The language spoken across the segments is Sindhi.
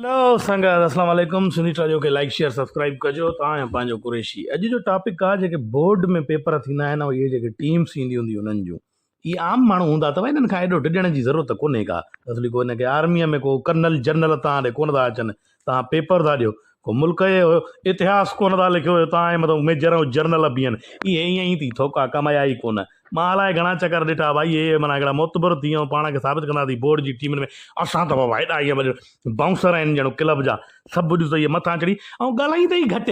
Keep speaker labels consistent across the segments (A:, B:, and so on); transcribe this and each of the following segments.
A: هيلو سنگت اسلام عليڪم سنڌي ٽراجو کي لائيڪ شيئر سبسڪرائيب ڪجو توهان ۽ پنهنجو قريشي اڄ جو ٽاپڪ آ جيڪي بورڊ ۾ پيپر ٿيندا آهن ۽ اهي جيڪي ٽيمس ايندي هوندي انهن جون اهي عام ماڻهو هوندا اٿو انهن کان ايڏو ڊڄڻ جي ضرورت ڪونهي ڪا اصلي ڪو ان کي آرمي ۾ ڪو ڪرنل جنرل توهان ڏي ڪونه ٿا اچن توهان پيپر ٿا ڏيو ڪو ملڪ جو اتهاس ڪونه ٿا لکيو توهان جي مٿان ميجر ۽ جنرل بيهن اهي ائين ئي ٿي ٿوڪا ڪمايا ئي ڪونه مان الائي گهڻا چڪر ڏٺا ڀائي اهي معنيٰ هڪڙا معتبر ٿي ۽ پاڻ کي ثابت ڪندا ٿي بورڊ جي ٽيمن ۾ اسان ته بابا هيڏا ائين بائونسر آهن ڄڻ ڪلب جا سڀ ڏس ته اهي مٿان چڙهي ۽ ڳالهائيندي ئي گهٽ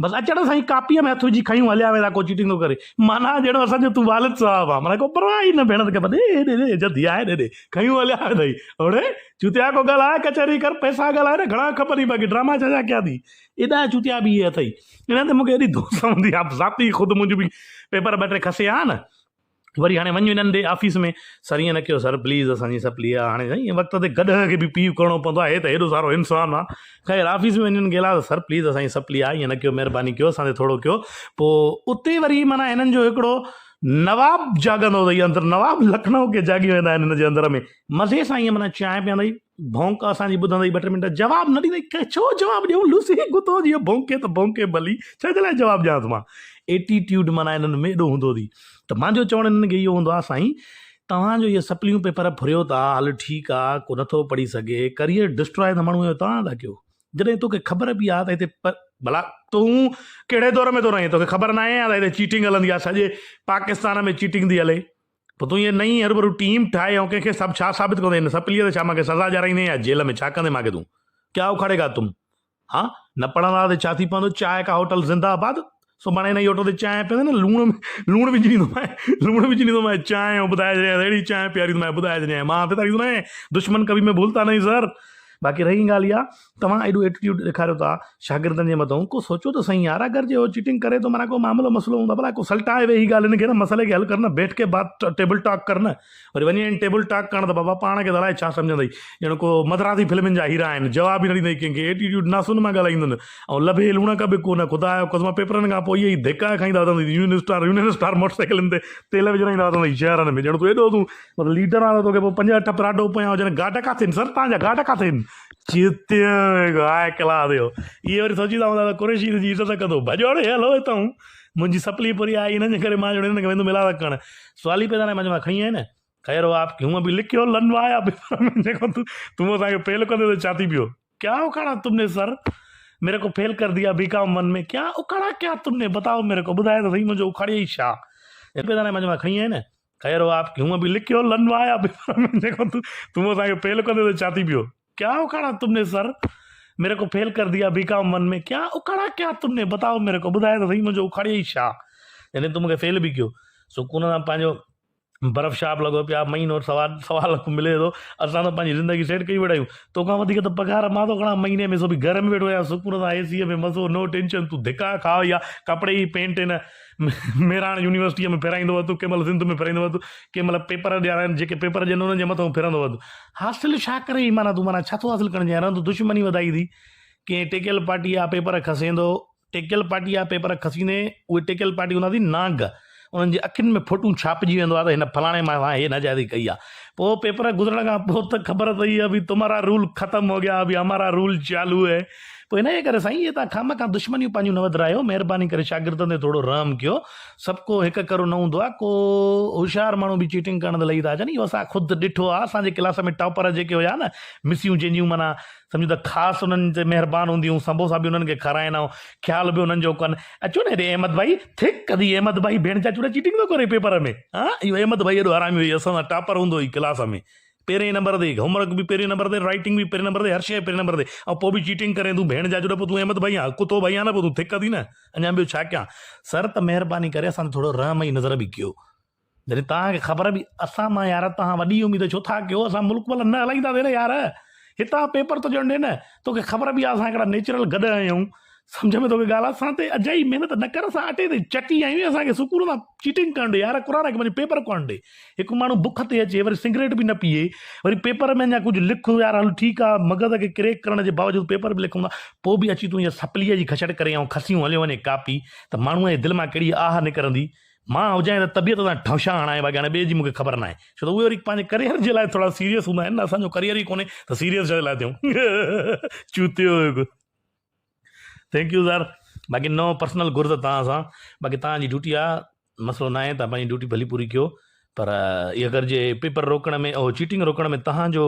A: بس اچڻ سان ئي ڪاپيء ۾ هٿ وجهي کنيون هليا ويندا ڪو چيٽنگ ٿو ڪري معنيٰ ڄڻ اسان جو تون والد صاحب آ معنيٰ ڪو پرواهه ئي نه ڀيڻ کي ڏي ڏي ڏي جلدي آهي ڏي ڏي کنيون هليا ويندا اڙي چوتيا ڪو ڳالهاء ڪچهري ڪر پئسا ڳالهاء نه گهڻا کپنئي باقي ڊراما ڇا ڇا ڪيا ٿي ايڏا چوتيا به اهي اٿئي انهن تي مون کي ايڏي ڌوس هوندي آ ذاتي خود منهنجو به پيپر ٻه ٽي کسي آ نه وري هاڻي وڃ انهن ڏي آفيس ۾ سر ائين نه ڪيو سر پليز اسان جي سپلي آ هاڻي سائين وقت تي گڏهه کي به پيء ڪرڻو پوندو آهي هي ته هيڏو سارو انسان آ خير آفيس ۾ وڃن گيلا ته سر پليز اسان جي سپلي آ ائين نه ڪيو مهرباني ڪيو اسان تي ٿورو ڪيو پوء اتي وري معنيٰ هنن جو هڪڙو نواب جاڳندو اٿئي اندر نواب لکنؤ کي جاڳي ويندا آهن هن جي اندر ۾ مزي سان ائين معنيٰ چانهه پيئندئي ڀونڪ اسان جي ٻڌندئي ٻه ٽي منٽ جواب نه ڏيندئي ڪي ڇو جواب ڏيون لوسي ڪتو جيئن ڀونڪي ته ڀونڪي ڀلي ڇا جي لاء جواب ڏيانس مان ايٽيٽيوڊ معنيٰ انهن ۾ ايڏو هوندو اٿئي ته مانجو چوڻ انهن کي اهو هوندو آهي سائين توهان جو اهي سپليون پيپر ڦريو ٿا هل ٺيڪ آ ڪو نٿو پڙهي سگهي ڪريئر ڊسٽراء ته ماڻهو جو توهان ٿا ڪيو جڏهن توکي خبر به آ ته هتي ڀلا تون ڪهڙي دور ۾ ٿو رهين توکي خبر ناهي آ ته هتي چيٽنگ هلندي آ سڄي پاڪستان ۾ چيٽنگ ٿي هلي پوء تون ائين نئين هروڀرو ٽيم ٺاهي ۽ ڪنهن کي سڀ ڇا ثابت ڪندين؟ هن سپليء تي ڇا مان کي سزا ڏيارائيندين يا جيل ۾ ڇا ڪندين مان کي تون؟ ڪيا اکاڙي گا تم؟ ها؟ نه پڙهندا ته ڇا ٿي پوندو؟ چانهه ڪا هوٽل زنده آباد؟ سڀاڻي هن ئي هوٽل تي چانهه پيئندين نه لوڻ لوڻ وجهي ڏيندومانء لوڻ وجهي ڏيندومانء چانهه ۽ ٻڌائي ڇڏيانس اهڙي چانهه پياريندومانء ٻڌائي ڇڏيانء مان هٿ تاريندو ناهي دشمن ڪڀي مين ڀولتا نهين سر باقي رهي ڳالهه اها توهان ايڏو ايٽيٽيوڊ ڏيکاريو ٿا شاگردن جي مٿئون ڪو سوچو ته سهي يار اگر جي هو چيٽنگ ڪري ٿو معنيٰ ڪو معاملو مسئلو هوندو ڀلا ڪو سلٽائي ويهي ڳالهه هن کي نه مسئلي کي حل ڪر نه بيٺ ڪي بات ٽيبل ٽاڪ ڪر نه وري وڃي آهن ٽيبل ٽاڪ ڪرڻ ته بابا پاڻ کي ته الائي ڇا سمجهندئي ڄڻ ڪو مدراسي فلمن جا هيرا آهن جواب ئي نه ڏيندئي ڪنهن کي ايٽيٽيوڊ ناسن مان ڳالهائيندن ۽ لڀي لوڻڪ به ڪو نه خدا جو قسم پيپرن کان پوء اهي ئي ڌڪا کائيندا وتندئي union star union star motor سائيڪلن تي تيل وجهرائيندا وتندئي شهرن ۾ ڄڻ تون ايڏو تون مطلب ليڊر آ ته توکي پوء پنج اٺ پراڊو پويان هجن گارڊ ڪاٿي آهن سر توهان جا گارڊ ڪاٿي آهن چتيون هاء ڪلاس جو اهي وري سوچيندا هوندا ته قريشي هن جي عزت ڪندو ڀڄو اڙي هلو هتان منهنجي سپلي پوري آئي هنن جي ڪري مان ڄڻ هنن کي ويندم الاذ ڪرڻ سوال ئي پيدا ناهي مان چيو مان کڻي آئين نه خير هو آپ هونء به لکيو لنوايا پيپر ۾ جيڪو تون تون اسان کي فيل ڪندي ته ڇا ٿي پيو ڪيا اکاڙا تم ني سر ميري ڪو فيل ڪر ديا بي ڪام ون ۾ ڪيا اکاڙا ڪيا تم ني بتاؤ ميري ڪو ٻڌاء ته سهي منهنجو اکاڙيئي ڇا پيدا ناهي مان چيو مان کڻي آئين نه خير هو آپ هونء به لکيو لنوايا پيپر ۾ جيڪو تون تون اسان کي فيل ڪندي ته ڇا ٿي پيو ڪيا اکاڙا تم ني سر ميري ڪو فيل ڪر ديا بي ڪام ون ۾ ڪيا اکاڙا ڪيا تم ني بتاؤ ميري ڪو ٻڌاء ته سهي منهنجو اکاڙيئي ڇا يعني تون مون کي فيل به ڪيو سڪون سان پنهنجو برف شاپ لڳو پيو آهي مهينو سوا سوا لک ملي ٿو اسان ته پنهنجي زندگي سيٽ ڪئي ويٺا آهيون توکان وڌيڪ ته پگهار مان ٿو کڻان مهيني ۾ سو به گهر ۾ ويٺو آهيان سڪون سان اي سي ۾ مزو نو ٽينشن تون ڌڪا کاء يا ڪپڙي جي پينٽ هن مهراڻ يونيورسٽيء ۾ ڦيرائيندو وت ڪنهن مهل سنڌ ۾ ڦيرائيندو وت ڪنهن مهل پيپر ڏيارائن جيڪي پيپر ڏين انهن جي مٿان ڦرندو وت حاصل ڇا ڪري معنيٰ تون معنيٰ ڇا ٿو حاصل ڪرڻ چاهين رهندو دشمني وڌائي ٿي ڪنهن ٽيڪيل پارٽي جا پيپر کسيندو ٽيڪيل پارٽي جا پيپر کسيندي اهي ٽيڪيل پارٽي هوندا ٿي نانگ انهن جي اکين ۾ ڦوٽون ڇاپجي ويندو آهي ته هن فلاڻي مان سان هي ناجائزي ڪئي آهي پوء پيپر گذرڻ کان پوء ته خبر اٿئي ابي تمهارا رول ختم هو گيا ابي همارا رول چالو هي پوء انهيء ڪري سائين اهي توهان خامخواه دشمنيون پنهنجون نه وڌرايو مهرباني ڪري شاگردن تي ٿورو رحم ڪيو سڀ ڪو هڪ ڪرو نه هوندو آهي ڪو هوشيار ماڻهو به چيٽنگ ڪرڻ تي لهي ٿا اچن اهو اسان خود ڏٺو آهي اسان جي ڪلاس ۾ ٽاپر جيڪي هيا نه مسيون جنهن جون معنيٰ سمجهو ته خاص انهن تي مهربان هونديون سمبوسا به انهن کي کارائين ۽ خيال به انهن جو ڪن اچو نه هيڏي احمد ڀائي ٿڪ ڪندي احمد ڀائي ڀيڻ چاچو نه چيٽنگ ٿو ڪري پيپر ۾ ها اهو احمد ڀائي ايڏو حرامي هئي اسان سان ٽاپر هوندو هئي ڪلاس ۾ پهرين نمبر تي هوم ورڪ به پهرين نمبر تي رائٽنگ به پهرين نمبر تي هر شيء پهرين نمبر تي ۽ پوء به چيٽنگ ڪرين تون ڀيڻ چاچو نه پوء تون احمد ڀائي آن ڪتو ڀائي آن نه پوء تون ٿڪ ٿي نه اڃا ٻيو ڇا ڪيان سر ته مهرباني ڪري اسان تي ٿورو رحم جي نظر به ڪيو جڏهن توهان کي خبر به اسان مان يار توهان وڏي اميد ڇو ٿا ڪيو اسان ملڪ ڀلا نه هلائينداسين نه يار هتان پيپر ٿو ڏيڻ ڏي نه توکي خبر به آهي اسان هڪڙا نيچرل گڏهه آهيون سمجهه ۾ توکي ڳالهه اسان تي اجائي محنت نه ڪر اسان اٽي تي چٽي آهيون اسان کي سڪون سان چيٽنگ ڪرڻ ڏي يار قرآن کي پنهنجو پيپر ڪرڻ ڏي هڪ ماڻهو بک تي اچي وري سگريٽ به نه پيئي وري پيپر ۾ اڃا ڪجهه لک يار هل ٺيڪ آهي مغز کي ڪريڪ ڪرڻ جي باوجود پيپر به لکون ٿا پوء به اچي تون اها سپليء جي کچڙ ڪري ۽ کسيون هليو وڃي ڪاپي ته ماڻهوء جي دل مان ڪهڙي آهه نڪرندي. مان هجان ته طبيعت سان ٺونشا هڻائي باقي هاڻي ٻئي جي مونکي خبر ناهي ڇو ته اهي وري پنهنجي ڪريئر جي لاء ٿورا سيريس هوندا آهن نه اسان جو ڪريئر ئي ڪونهي ته سيريس ڇا جي لاء ٿيون چوتيو هڪ thank you سر باقي نو پرسنل گهرز توهان سان باقي توهان جي ڊيوٽي آ مسئلو ناهي توهان پنهنجي ڊيوٽي ڀلي پوري ڪيو پر اگر جي پيپر روڪڻ ۾ او چيٽنگ روڪڻ ۾ توهان جو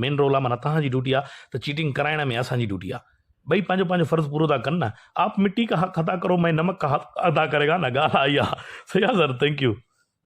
A: مين رول آ معنيٰ توهان جي ڊيوٽي آ ته چيٽنگ ڪرائڻ ۾ اسان جي ڊيوٽي آ ٻئي پنهنجو پنهنجو فرض پورو ٿا ڪن نه آپ مٽي کا حق ادا ڪرو مين نمڪ کا حق ادا ڪري گا نه ڳالهه آئي آ صحيح آ سر thank you.